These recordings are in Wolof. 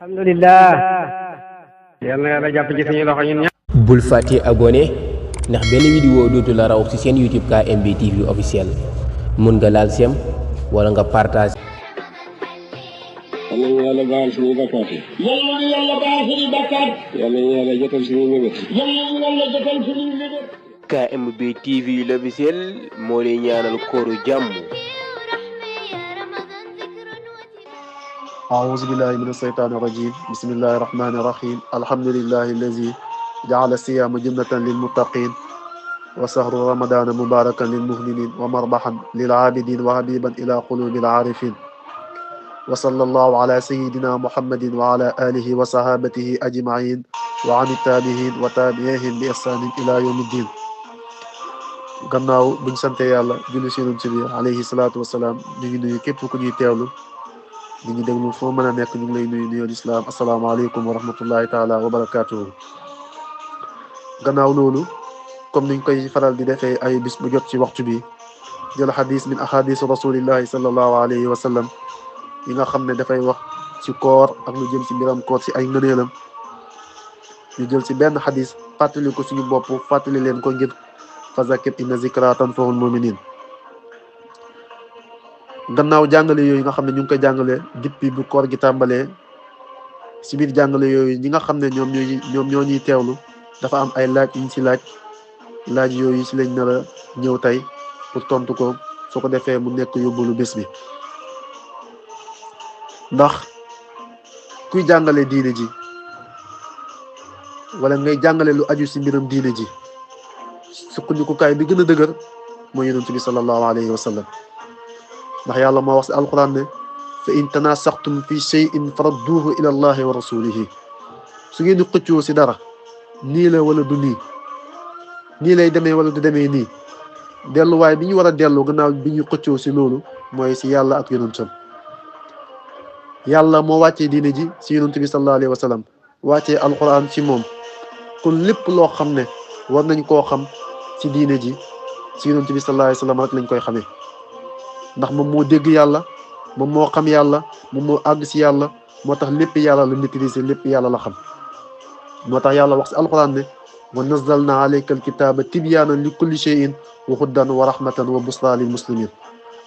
alhamdulillah yal na yàlla jàpp ci suñu loxo ñun ñëpp. bul fàtte abonné ndax benn vidéo dootu la raw ci seen YouTube KMB TV officiel mun nga laal sem wala nga partage. yal nañu yàlla baal suñuy bakkaat yi. yal nañu yàlla baal suñuy bakkaat. yal nañu yàlla jotal suñuy mébét. yal nañu yàlla jotal suñuy mébét. KMB TV l'officiel moo lay ñaanal kooru jàmm. أعوذ بالله من الشيطان الرجيم بسم الله الرحمن الرحيم الحمد لله الذي جعل الصيام جنة للمتقين وشهر رمضان مباركا للمؤمنين ومربحا للعابدين وحبيبا إلى قلوب العارفين وصلى الله على سيدنا محمد وعلى آله وصحابته أجمعين وعن التابعين وتابعيهم بإحسان إلى يوم الدين gannaaw buñ sante yàlla julli ci Yonent bi alayhi salaatu wasalaam ñu ngi nuyu képp ku ñuy teewlu ñu ngi déglu foo mën a nekk ñu ngi lay nuyu nuyoo lislaam asalaamaaleykum wa rahmatullahi taala wa barakaatuhu. gannaaw loolu comme niñ koy faral di defee ay bis bu jot ci waxtu bi jël xadis min ahadisu rasulillahi sallallahu alayhi wa sallam yi nga xam ne dafay wax ci koor ak lu jëm ci mbiram koor ci ay ngëneelam ñu jël ci benn xadis fàttali ko suñu bopp fàttali leen ko ngir fa zakir inna zikra tanfa'ul mu'minin. gannaaw jàngale yooyu nga xam ne ñu ngi koy jàngale depuis bu koor gi tàmbalee si biir jàngale yooyu ñi nga xam ne ñoom ñoo ñuy teewlu dafa am ay laaj yuñ si laaj yooyu si lañ nar a ñëw tey pour tontu ko soo ko defee mu nekk yóbbalu bés bi. ndax kuy jàngale diine ji wala ngay jàngale lu aju si mbiram diine ji sukkandikukaay bi gën a dëgër mooy yonent bi sallallahu alayhi wa sallam. ndax yàlla moo wax si alquran ne fa in tanasaxtum fi shay'in faradduhu ila allahi wa rasulihi su ngeen di xëccoo si dara nii la wala du nii lay demee wala du demee nii delluwaay bi ñu war a dellu gannaaw bi ñu xëccoo si loolu mooy si yàlla ak yonentam. yàlla moo wàccee diine ji si yonent bi sallallahu alayhi wa sallam wàccee alquran ci moom kon lépp loo xam ne war nañ koo xam si diine ji si yonent bi sallallahu alayhi wa sallam rek lañ koy xamee. ndax moom moo dégg yàlla moom moo xam yàlla moom moo àgg si yàlla moo tax lépp yàlla la maîtriser lépp yàlla la xam. moo tax yàlla wax si alquran ne wa nazzalna alayka alkitaba tibyaanan li kulli shay'in wa hudan wa rahmatan wa busra lil muslimin.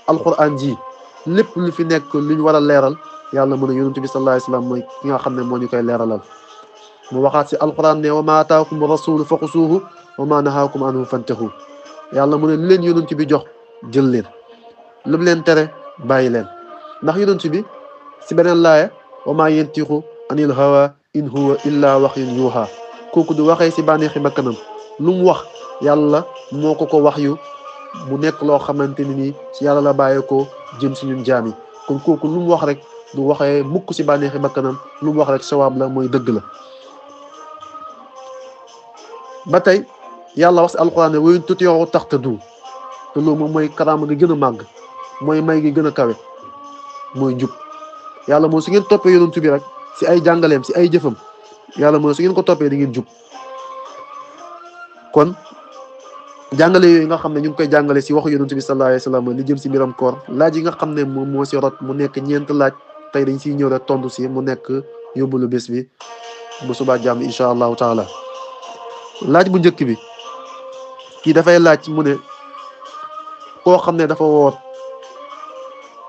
alquran ji lépp lu fi nekk lu ñu war a leeral yàlla mën a yonent bi sallallahu alayhi wa sallam mooy ki nga xam ne moo ñu koy leeralal. mu waxaat si alquran ne wa ma ataakum rasulu fa xusuuhu wa ma nahaakum anhu fantahu. yàlla mu ne li leen yonent bi jox jël leen. lu mu leen tere bàyyi leen ndax yonent bi si beneen laaya wa maa yantiqu anil hawa in huwa illa wahyun yuha kooku du waxee si bànneexi bakkanam lu mu wax yàlla moo ko wax yu mu nekk loo xamante ni nii si yàlla la bàyyee ko jëm si ñun jaam yi kon kooku lu mu wax rek du waxee mukk si bànneexi bakkanam lu mu wax rek sawaab la mooy dëgg la. ba tey yàlla wax si alquran ne wa in tuti'uhu tahtadu te loolu moom mooy karaama gi gën a màgg mooy may gi gën a kawe mooy njub. yàlla moom su ngeen toppee yonent bi rek si ay jàngaleem si ay jëfam yàlla moom su ngeen ko toppee di ngeen jub. kon jàngale yooyu nga xam ne ñu ngi koy jàngale si waxu yonent bi sallallahu alayhi wa sallam li jëm si mbiram koor laaj yi nga xam ne moom moo si rot mu nekk ñeent laaj tey dañ siy ñëw rek tontu si mu nekk yóbbalu bés bi bu subaa jàmm incha allahu taala. laaj bu njëkk bi kii dafay laaj mu ne koo xam ne dafa woor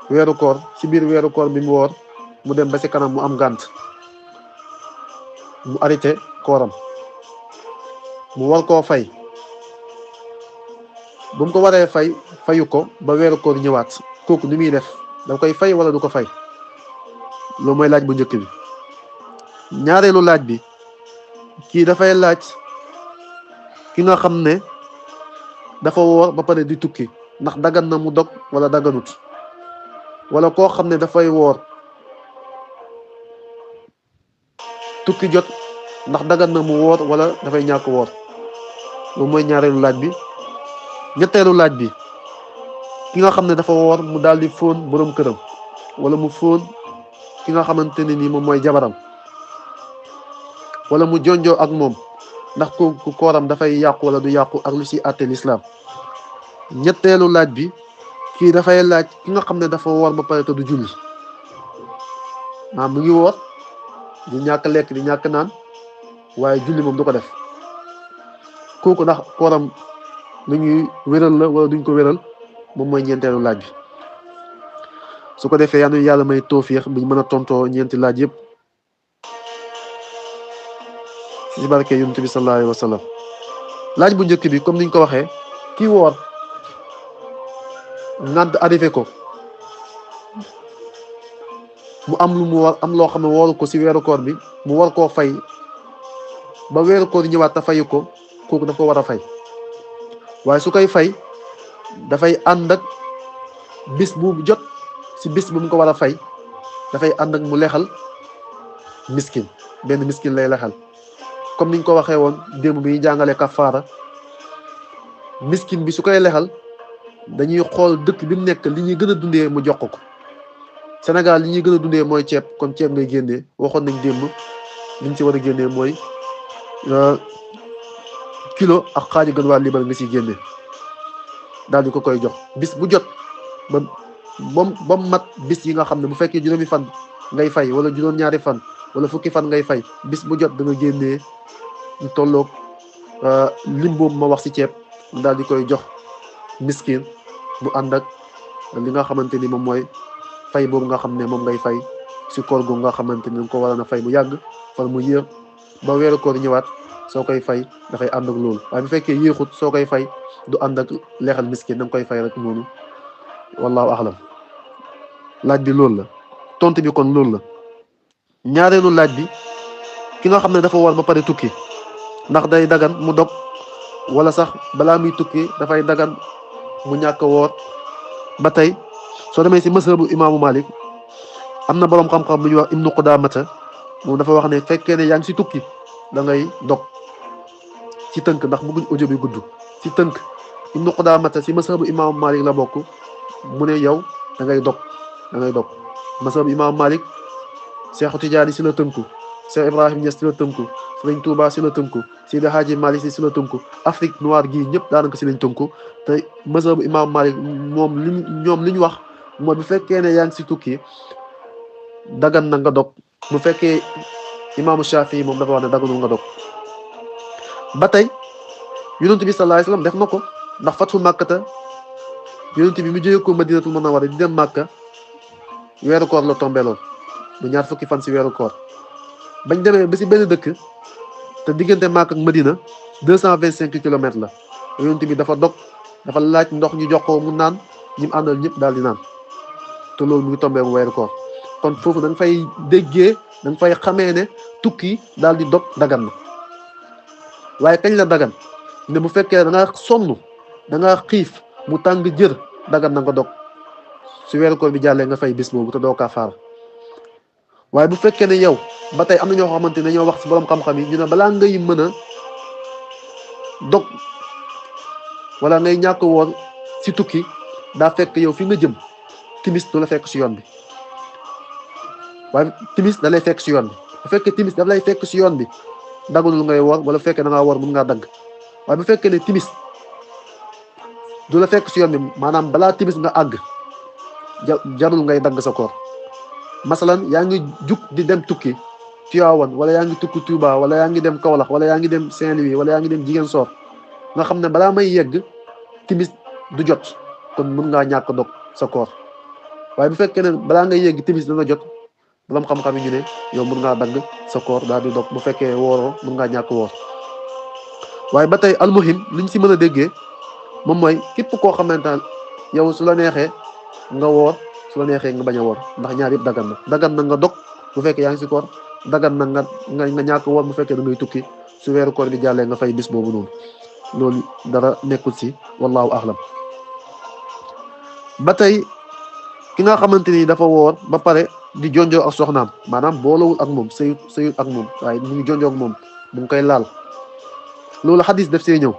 weeru koor ci biir weeru koor bi mu woor mu dem ba ci kanam mu am gànt mu arrêté kooram mu war koo fay bu mu ko waree fayu ko ba weeru koor ñëwaat kooku ni muy def da koy fay wala du ko fay. loolu mooy laaj bu njëkk bi. ñaareelu laaj bi kii dafay laaj ki nga xam ne dafa woor ba pare di tukki ndax dagan na mu dog wala daganut wala koo xam ne dafay woor tukki jot ndax dagan na mu woor wala dafay ñàkk woor. loolu mooy ñaareelu laaj bi. ñetteelu laaj bi ki nga xam ne dafa woor mu daal di fóon borom këram wala mu fóon ki nga xamante ne ni moom mooy jabaram wala mu jonjoo ak moom ndax ku kooram dafay yàqu wala du yàqu ak lu si àtte lislaam. ñetteelu laaj bi kii dafay laaj ki nga xam ne dafa woor ba pare te du julli mu ngi woor di ñàkk lekk di ñàkk naan waaye julli moom du ko def kooku ndax kooram lu ñuy wéral la wala duñ ko wéral moom mooy ñeenteelu laaj bi su ko defee yàlla yàlla may tawfiix biñ mën a tontoo ñeenti laaj yëpp ci barke yonent bi sallallahu alayhi wa sallam laaj bu njëkk bi comme niñ ko waxee kii woor ngànt arrivé ko mu am lu mu war am loo xam ne wooru ko si weeru koor bi mu war koo fay ba weeru koor ñëwaat te fayu ko kooku dafa war a fay waaye su koy fay dafay ànd ak bis bu jot si bis bu mu ko war a fay dafay ànd ak mu lexal miskin benn miskin lay lexal comme niñ ko waxee woon démb bi ñu jàngalee kafaara miskin bi su koy lexal dañuy xool dëkk bi mu nekk li ñuy gën a dundee mu jox ko Sénégal li ñuy gën a dundee mooy ceeb kon ceeb ngay génnee waxoon nañ démb liñ ci war a génnee mooy kilo ak xaaju gën waa libar nga siy génnee daal di ko koy jox bis bu jot ba ba mat bis yi nga xam ne bu fekkee juróomi fan ngay fay wala juróom-ñaari fan wala fukki fan ngay fay bis bu jot da nga génnee ñu tolloog lim boobu ma wax si ceeb daal di koy jox miskin bu ànd ak li nga xamante ni moom mooy fay boobu nga xam ne moom ngay fay si koor gu nga xamante ni nga ko waroon a fay mu yàgg fan mu yéex ba weeru koor ñëwaat soo koy fay dafay ànd ak loolu waaye bu fekkee yéexut soo koy fay du ànd ak leexal miskin da nga koy fay rek noonu wallahu axlam laaj bi loolu la tontu bi kon loolu la ñaareelu laaj bi ki nga xam ne dafa war ba pare tukki ndax day dagan mu dog wala sax balaa muy tukki dafay dagan mu ñàkk woor ba tey soo demee si mazhabu imaamu Malik am na boroom xam-xam bu ñuy wax Ibnu Qudamata moom dafa wax ne fekkee ne yaa ngi si tukki da ngay dog ci tënk ndax bëgguñ audio bi gudd ci tënk Ibnu Qudamata si mazhabu imaamu Malik la bokk mu ne yow da ngay dog mazhabu imaamu Malik Cheikh Tidiane si la tënku Cheikh Ibrahim Niass si la tënku Sëriñ Tuuba si la tënku Seydi Hadji Malick si la tënku Afrique noire gii ñëpp daanaka si lañ tënku te mazhabu imaamu Malik moom li ñu wax mooy bu fekkee ne yaa ngi si tukki dagan na nga dog bu fekkee imaamu Shafi moom dafa wax ne daganul nga dog ba tey yonent bi sallallahu alayhi wasallam def na ko ndax fathu Makkata yonent bi mu jógee ko Madinatul Munawwara di dem Makka weeru koor la tombeeloon bu ñaar fukki fan si weeru koor bañ demee ba si benn dëkk te diggante Makka ak Madina 225 kilomètres la yonent bi dafa dog dafa laaj ndox ñu jox ko mu naan ñi mu àndal ñëpp daal di naan te loolu mu ngi tombé weeru koor kon foofu da nga fay déggee da nga fay xamee ne tukki daal di dog dagan na waaye kañ la dagan ne bu fekkee da nga sonn da nga xiif mu tàng jër dagan na nga dog su weeru koor bi jàllee nga fay bis boobu te doo kafaara waaye bu fekkee ne yow ba tey am na ñoo xamante ne dañoo wax si borom xam-xam yi ñu ne balaa ngay mën a dog wala ngay ñàkk woor si tukki daa fekk yow fi nga jëm timis du la fekk si yoon bi waaye timis da lay fekk si yoon bi bu fekkee timis daf lay fekk si yoon bi daganul ngay woor wala bu fekkee da ngaa woor mun ngaa dagg waaye bu fekkee ne timis du la fekk si yoon bi maanaam balaa timis nga àgg jarul ngay dagg sa koor masalan yaa ngi jug di dem tukki Tiwaawan wala yaa ngi tukki Touba wala yaa ngi dem Kaolack wala yaa ngi dem Saint-Louis wala yaa ngi dem Ziguinchor nga xam ne balaa may yegg timis du jot kon mun ngaa ñàkk dog sa koor waaye bu fekkee ne balaa ngay yegg timis dana jot borom xam-xam yi ñu ne yow mun ngaa dagg sa koor daal di dog bu fekkee wooroo mun ngaa ñàkk woor waaye ba tey almuhim liñ si mën a déggee moom mooy képp koo xamante ne yow su la neexee nga woor su la neexee nga bañ a woor ndax ñaar yëpp dagan na nga dog bu fekkee yaa ngi si koor dagan na nga ñàkk woor bu fekkee da ngay tukki su weeru koor bi jàllee nga fay bis boobu noonu loolu dara nekkul si wallahu a'lam ba tey ki nga xamante ni dafa woor ba pare di jonjoo ak soxnaam maanaam boolewul ak moom sëyul ak moom waaye mu ngi jonjoo ak moom mu ngi koy laal loolu xadis def see ñëw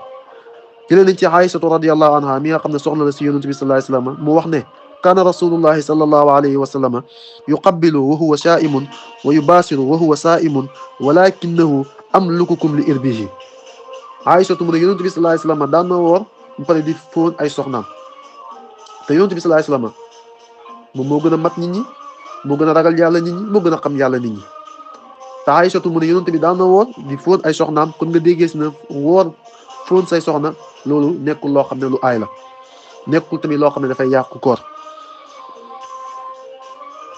jëlee nañ ci Aysatu radiyallahu anha mi nga xam ne soxna la si yonent bi sallallahu alayhi wasallam mu wax ne kaana rasulullahi sallallahu alayhi wa sallam yuqabbilu wa huwa shaa'imun wa yubaasiru wa huwa saa'imun walakinahu amlukukum li irbihi Aysatu mu ne yonent bi sallallahu alayhi wasallam daan na woor ba pare di fóon ay soxnaam te yonent bi sallallahu alayhi wasallam moom moo gën a mat nit ñi moo gën a ragal yàlla nit ñi moo gën a xam yàlla nit ñi te Aysatu mu ne yonent bi daan na woor di fóon ay soxnaam kon nga déggee si na woor fóon say soxna loolu nekkul loo xam ne lu aay la nekkul tamit loo xam ne dafay yàqu koor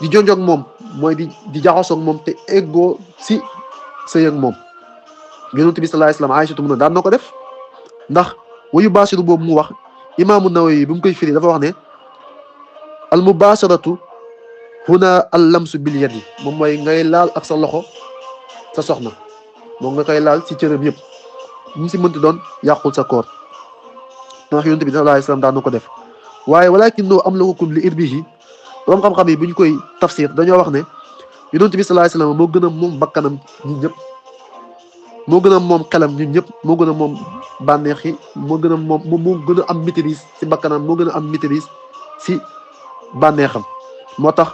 di jonjoog moom mooy di jaxasoog moom te eggoo si sëy ak moom yonent bi sallallahu alayhi wasallam Aysatu mu ne daan na ko def ndax wayu baasiru boobu mu wax imaamu Nawawi bi mu koy firi dafa wax ne al mubasharatu huna al lamsu bil yadi moom mooy ngay laal ak sa loxo sa soxna moom nga koy laal ci cërëm yëpp mu si mënti doon yàqul sa koor ndax yonent bi sallallahu alayhi wasallam daan na ko def waaye walakin am lakum li irbihi borom xam-xam yi bu ñu koy tafsir dañoo wax ne yonent bi sallallahu alayhi wasallam moo gën a moom bakkanam ñun ñëpp moo gën a moom xelam ñun ñëpp moo gën a moom bànneex yi moo gën a moom moo gën a am maîtrise si bakkanam moo gën a am maîtrise si bànneexam moo tax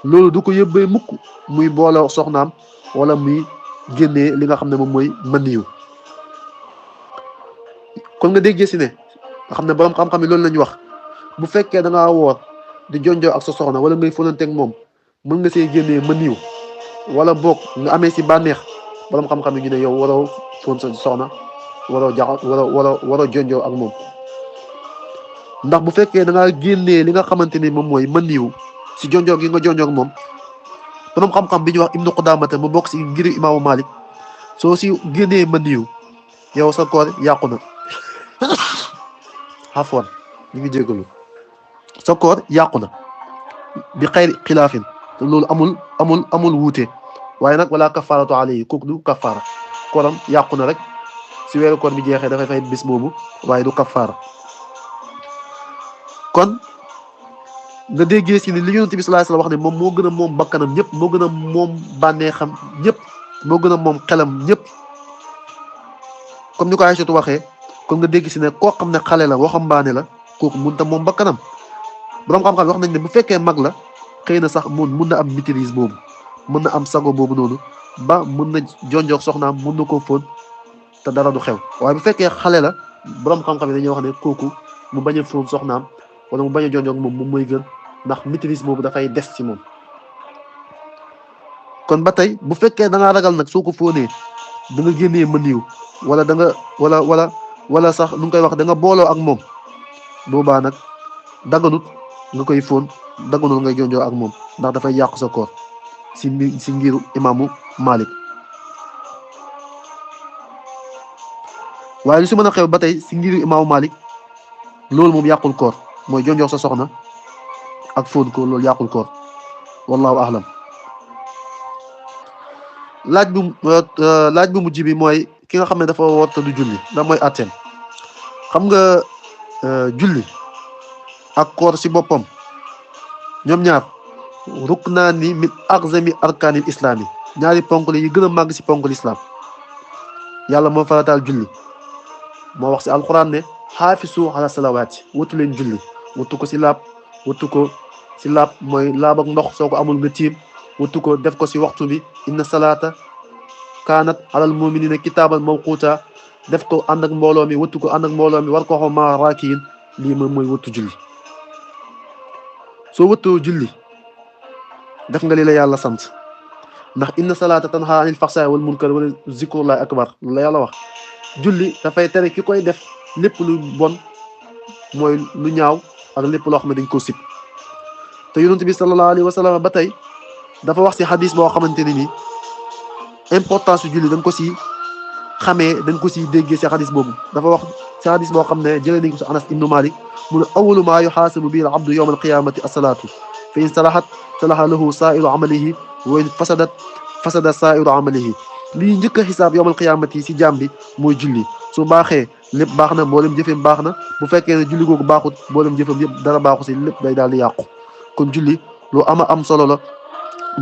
loolu du ko yëbbee mukk muy boole soxnaam wala muy génnee li nga xam ne moom mooy maniyu kon nga déggee si ne nga xam ne borom xam-xam yi loolu lañu wax bu fekkee da ngaa woor di jonjoo ak sa soxna wala ngay fonanteeg moom mën nga see génnee maniyu wala boog nga amee si bànneex borom xam-xam yi ñu ne yow waroo fóon sa soxna waroo jaxa waroo jonjoo ak moom ndax bu fekkee da ngaa génnee li nga xamante ni moom mooy maniyu si jonjoo gi nga jonjoo ak moom borom xam-xam bi ñu wax Ibnu Qudaamata mu bokk si ngiri imaamu Malik soo si génnee maniyu yow sa koor yàqu na afwan ñu ngi jégalu sa koor yàqu na bi xayri xilaafin te loolu amul wuute waaye nag wala kafaaratu alayhi kooku du kafaara kooram yàqu na rek si weeru koor bi jeexee dafay fay bis boobu waaye du kafaara kon nga déggee si ni li yonent bi sallallahu alayhi wasallam wax ne moom moo gën a moom bakkanam ñëpp moo gën a moom bànneexam ñëpp moo gën a moom xelam ñëpp comme ni ko Aysatu waxee kon nga dégg si ne koo xam ne xale la waxambaane la kooku mënut a moom bakkanam borom xam-xam wax nañ ne bu fekkee mag la xëy na sax mun na am maîtrise boobu mën na am sago boobu noonu ba mën na jonjoog soxnaam mën na koo fóon te dara du xew waaye bu fekkee xale la borom xam-xam yi dañuy wax ne kooku mu bañ a fóon soxnaam wala mu bañ a jonjoog moom mooy gën ndax maîtrise boobu dafay des ci moom. kon ba tey bu fekkee da ngaa ragal nag soo ko fóonee da nga génnee maniw wala da nga wala sax nu koy wax da nga booloo ak moom boobaa nag daganut nga koy fóon daganut ngay jonjoo ak moom ndax dafay yàqu sa koor si ngiru imaamu Malik waaye lu si mën a xew ba tey si ngiru imaamu Malik loolu moom yàqul koor mooy jonjoo sa soxna ak fóon ko loolu yàqul koor wallahu ahlam laaj bu mujj bi mooy ki nga xam ne dafa woor te du julli da mooy atteem xam nga julli ak koor si boppam ñoom ñaar ruknaani min a'zami arkaanil islaami ñaari ponk la yi gën a màgg si ponk l'islam yàlla moo farataal julli moo wax si alquran ne xaafisu ala salawaati wutu leen julli wutu ko si laab wutu ko si laab mooy laab ak ndox soo ko amul nga tiim wutu ko def ko si waxtu bi inna salaata kaanat alal muminina kitaaban mawquuta def ko ànd ak mbooloo mi wutu ko ànd ak mbooloo mi war ko xaw ma raakiin lii moom mooy wutu julli soo wutoo julli def nga li la yàlla sant ndax inna salaata tanha anil faxsaay wal munkar wala zikrullahi akbar lu la yàlla wax julli dafay tere ki koy def lépp lu bon mooy lu ñaaw ak lépp loo xam ne dañ ko sib te yonent bi sallallahu alayhi wa sallam ba tey dafa wax si xadis boo xamante ne ni importance su julli da nga ko si xamee da nga ko si déggee si xadis boobu dafa wax si xadis boo xam ne jëlee nañ ko si Anas ibnu Malik mu ne awwalu maa yuxaasabu bihi al abdu yawma alqiyamati as-salaatu fa in salahat salaha lahu saa'iru amalihi wa in fasadat fasada saa'iru amalihi lii njëkk a xisaab yawmal qiyaamati si jaam bi mooy julli su baaxee lépp baax na mboolem jëfeem baax na bu fekkee ne julli googu baaxut mboolem jëfeem yëpp dara baaxu si lépp day daal di yàqu kon julli lu am solo la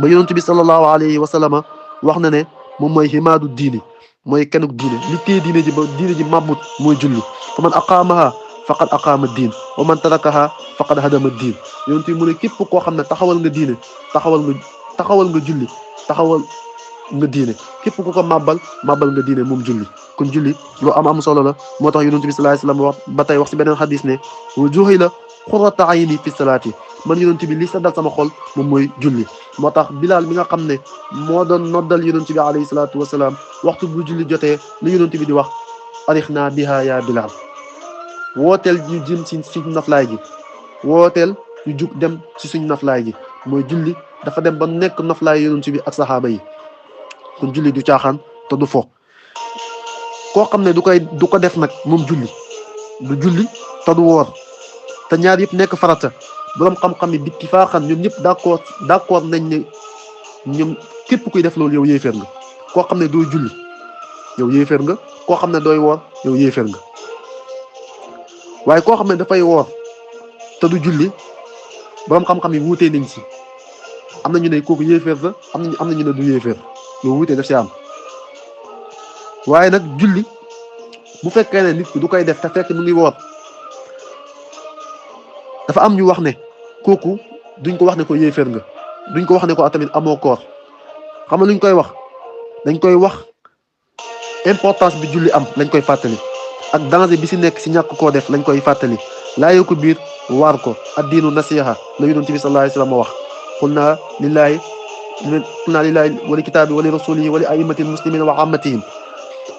ba yonent bi sallallahu alayhi wa sallam wax na ne moom mooy himaadu diini mooy kenuk diine li téye diine ji ba diine ji màbbut mooy julli fa man aqaamaha faqad aqaama diin wa man tarakaha faqad hadama diin yonent bi mu ne képp koo xam ne taxawal nga diine taxawal nga julli taxawal nga diine képp ku ko màbbal nga diine moom julli kon julli lu am solo la moo tax yonent bi sallallahu alayhi wasallam wax ba tey wax si beneen xadis ne wa juhila qurratu ayni fi salaati man yonent bi li seddal sama xol moom mooy julli. moo tax Bilaal mi nga xam ne moo doon noddal yonent bi alayhi salaatu wasalaam waxtu bu julli jotee li yonent bi di wax arixnaa bihaa yaa Bilaal, wooteel ñu jëm si suñ naflaay gi, wooteel ñu jug dem si suñ naflaay gi. mooy julli dafa dem ba nekk naflaay yonent bi ak saxaaba yi. kon julli du caaxaan te du fo. koo xam ne du ko def nag moom julli du julli te du woor te ñaar yëpp nekk farata, boroom xam-xam yi bitti faaxan ñoom ñëpp d'accord nañ ne ñoom képp kuy def loolu yow yéeféer nga. koo xam ne doo julli yow yéeféer nga, koo xam ne dooy woor yow yéeféer nga. waaye koo xam ne dafay woor te du julli boroom xam-xam yi wuutee nañ si. am na ñu ne kooku yéeféer la, am na ñu ne du yéeféer, loolu wuutee daf si am. waaye nag julli bu fekkee ne nit ki du koy def te fekk mu ngi woor, dafa am ñu wax ne kooku duñ ko wax ne ko yéeféer nga, duñ ko wax ne ko tamit amoo koor. xam nga luñ koy wax, dañ koy wax importance bi julli am lañ koy fàttali, ak danger bi si nekk si ñàkk koo def lañ koy fàttali. laayoo ko biir waar ko addiinu nasiha la yonent bi sallallahu alayhi wa sallam wax. qul naa lillahi wali kitaabi wali rasulihi wali a'immati muslimina wa ammatihim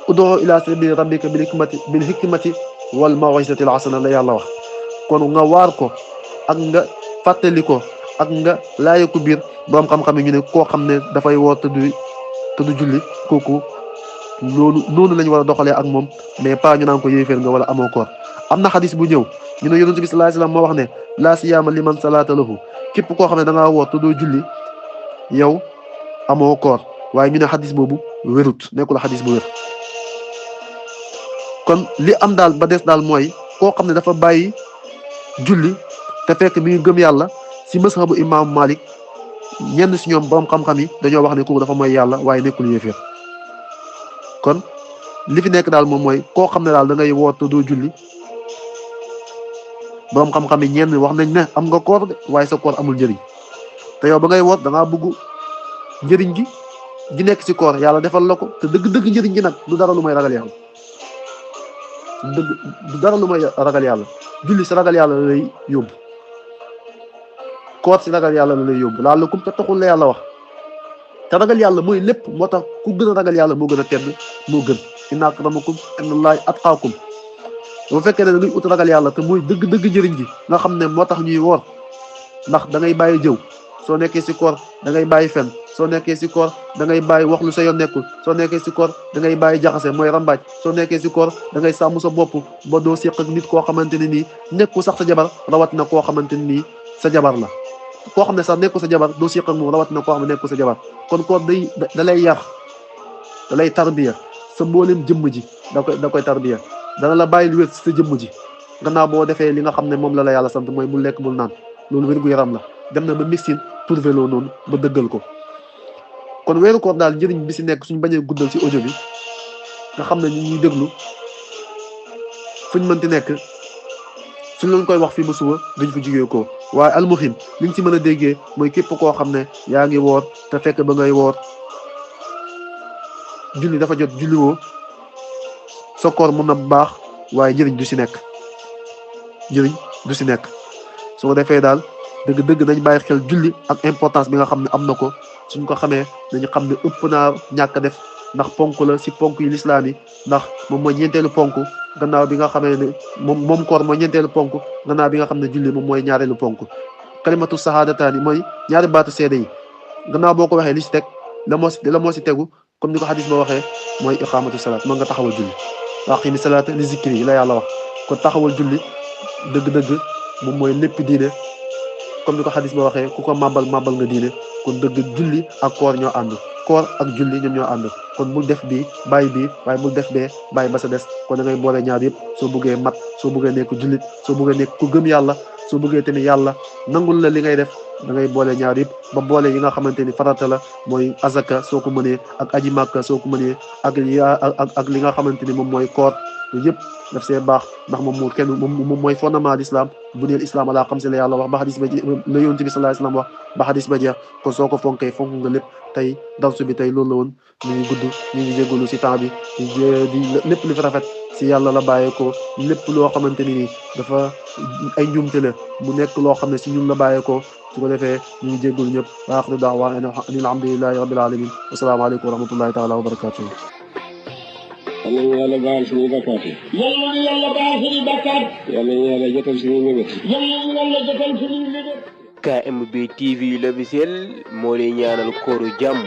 ud'u ila sabili rabbika bil hikmati wal maw'izati al hasana la yàlla wax. kon nga waar ko ak nga fàttali ko ak nga laaya ko biir. borom xam-xam yi ñu ne koo xam ne dafay woor te du julli kooku noonu lañ war a doxalee ak moom, mais pas ñu naan ko yéeféer nga wala amoo koor. am na xadis bu ñëw ñu ne yonent bi sallallahu alayhi wasallam moo wax ne laa siyaama liman salaata lahu, képp koo xam ne da ngaa woor te doo julli yow amoo koor. waaye ñu ne xadis boobu wérut, nekkul xadis bu wér. kon li am daal ba des daal mooy koo xam ne dafa bàyyi julli te fekk mi ngi gëm yàlla, si mazhabu imam Malik ñenn si ñoom borom xam-xam yi dañoo wax ne kooku dafa mooy yàlla waaye nekkul yéeféer. kon li fi nekk daal moom mooy koo xam ne daal da ngay woor te doo julli, borom xam-xam yi ñenn wax nañ ne am nga koor de waaye sa koor amul njëriñ. te yow ba ngay woor da ngaa bëgg njëriñ gi nekk si koor yàlla defal la ko, te dëgg-dëgg njëriñ gi nag du dara lu may ragal yàlla. du dara lu may ragal yàlla. julli si ragal yàlla la lay yóbbu, koor si ragal yàlla la lay yóbbu. la'allakum tattaqun la yàlla wax. te ragal yàlla mooy lépp, moo tax ku gën a ragal yàlla moo gën a tedd, moo gën. inna akramakum indallahi atqaakum. bu fekkee ne da ngay ut ragal yàlla te mooy dëgg-dëgg njëriñ gi nga xam ne moo tax ñuy woor, ndax da ngay bàyyi jëw soo nekkee si koor, da ngay bàyyi fen soo nekkee si koor, da ngay bàyyi wax lu sa yoon nekkul soo nekkee si koor, da ngay bàyyi jaxase mooy rambaaj soo nekkee si koor, da ngay sàmm sa bopp ba doo séq ak nit koo xamante ne nii nekku sax sa jabar, rawat na koo xamante ne nii sa jabar la. koo xam ne sax nekku sa jabar doo séq ak moom, rawat na koo xam ne nekku sa jabar. kon koor da lay yar, da lay tarbiya sa mboolem jëmm ji, da koy tarbiya. dana la bàyyi lu wér si sa jëmm ji gannaaw boo defee li nga xam ne moom la yàlla sant mooy bul lekk bul naan. loolu wér gu yaram la. dem na ba médecine trouvé loo noonu ba dëggal ko. kon weeru koor daal njëriñ bi si nekk suñ bañee guddal si audio bi nga xam ne ñu ñuy déglu fuñ mënti nekk suñ leen koy wax fii ba suba duñ fa jugee ko. waaye almuhim liñ ci mën a déggee mooy képp koo xam ne yaa ngi woor te fekk ba ngay woor julli dafa jot julli woo, sa koor mën na baax waaye njëriñ du si nekk, su ko defee daal dëgg-dëgg nañ bàyyi xel julli ak importance bi nga xam ne am na ko. suñ ko xamee nañu xam ne ëpp naa ñàkk a def, ndax ponk la si ponk yi lislaam yi, ndax moom mooy ñeenteelu ponk gannaaw bi nga xamee ne moom koor mooy ñeenteelu ponk gannaaw bi nga xam ne julli moom mooy ñaareelu ponk. kalimatu sahaadataani mooy ñaari baatu seede yi, gannaaw boo ko waxee li si teg la moo si tegu comme ni ko xadis ba waxee mooy iqaamatu salaat, mën nga taxawal julli. wa aqimi salaata li zikri yi la yàlla wax. kon taxawal julli dëgg-dëgg moom mooy lépp diine, comme ni ko xadis ba waxee ku ko màbbal nga diine. kon dëgg julli ak koor ñoo ànd, koor ak julli ñoom ñoo ànd. kon bul def bii bàyyi bii waaye bul def bee bàyyi ba sa des. kon da ngay boole ñaar yëpp soo bëggee mat, soo bëggee nekk jullit, soo bëggee nekk ku gëm yàlla, soo bëggee tamit yàlla nangul la li ngay def. da ngay boole ñaar yëpp ba boole yi nga xamante ni farata la mooy azaka soo ko mënee, ak aji màkka soo ko mënee, ak li nga xamante ni moom mooy koor. yooyu yëpp daf see baax ndax moom mooy fondement l'islam. bu neel islam ala xam si la yàlla wax ba xadis ba la yonent bi sallallahu alayhi wasallam wax ba xadis ba jeex. kon soo ko fonkee fonk nga lépp. tey darsu bi tey loolu la woon. ñu ngi gudd, ñu ngi jégalu si temps bi di lépp li fi rafet si yàlla la bàyyeekoo lépp loo xamante ni dafa ay njumte la mu nekk loo xam ne si ñun la bàyyeekoo su ko defee ñu ngi jéggul ñëpp wa axiru daawaa an alhamdulillahi rabbil alamin wasalaamaaleykum wa rahmatullahi taala wa barakatuh yal nañu yàlla baal suñuy bakkaat yi. yal nañu yàlla baal suñuy bakkaat. yal nañu yàlla jotal suñuy mébét. yal nañu yàlla jotal suñuy mébét. KMB TV l'officiel moo lay ñaanal kooru jàmm